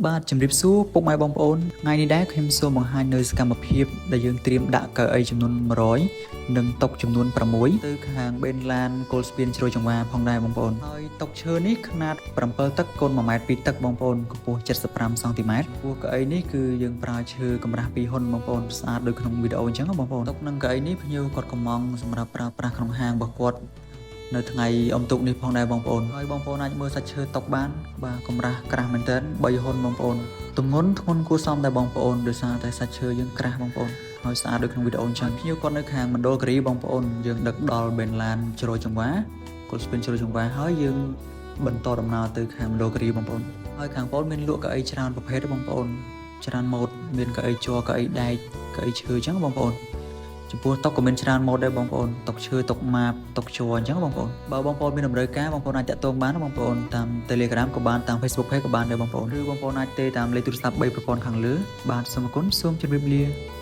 បាទជំរាបសួរពុកម៉ែបងប្អូនថ្ងៃនេះដែរខ្ញុំសូមបង្ហាញនៅសកម្មភាពដែលយើងត្រៀមដាក់កៅអីចំនួន100និងតុចំនួន6ទៅខាងបេនឡានគល់ស្ពានជ្រោយចង្វាផងដែរបងប្អូនហើយតុឈើនេះខ្នាត7ទឹកគុណ1ម៉ែត្រ2ទឹកបងប្អូនកម្ពស់75សង់ទីម៉ែត្រពោះកៅអីនេះគឺយើងប្រើឈើកម្រាស់2ហ៊ុនបងប្អូនស្អាតដូចក្នុងវីដេអូអញ្ចឹងបងប្អូនតុនិងកៅអីនេះភ្ញៀវគាត់កំងសម្រាប់ប្រើប្រាស់ក្នុងហាងរបស់គាត់ នៅថ្ងៃអុំទូកនេះផងដែរបងប្អូនហើយបងប្អូនអាចមើលសាច់ឈើតុកបានបាទកម្រាស់ក្រាស់មែនទែន3ហ៊ុនបងប្អូនទម្ងន់ធ្ងន់គួរសមដែរបងប្អូនដោយសារតែសាច់ឈើយើងក្រាស់បងប្អូនហើយស្អាតដូចក្នុងវីដេអូអញ្ចឹងភ្ញៀវគាត់នៅខាងមណ្ឌលគិរីបងប្អូនយើងដឹកដល់បេនឡានជ្រោយចង្វាគល់ស្ពានជ្រោយចង្វាហើយយើងបន្តដំណើរទៅខាងមណ្ឌលគិរីបងប្អូនហើយខាងបងប្អូនមានលក់កៅអីច្រើនប្រភេទបងប្អូនច្រើនម៉ូដមានកៅអីជ័រកៅអីដែកកៅអីឈើអញ្ចឹងបងប្អូន ចំពោះតុក៏មានច្រើនម៉ូដដែរបងប្អូនតុឈើតុម៉ាបតុជ័រអញ្ចឹងបងប្អូនបើបងប្អូនមានតម្រូវការបងប្អូនអាចតាក់ទងបានណាបងប្អូនតាម Telegram ក៏បានតាម Facebook Page ក៏បានដែរបងប្អូនឬបងប្អូនអាចទេតាមលេខទូរស័ព្ទ3ប្រព័ន្ធខាងលើបាទសូមអរគុណសូមជម្រាបលា។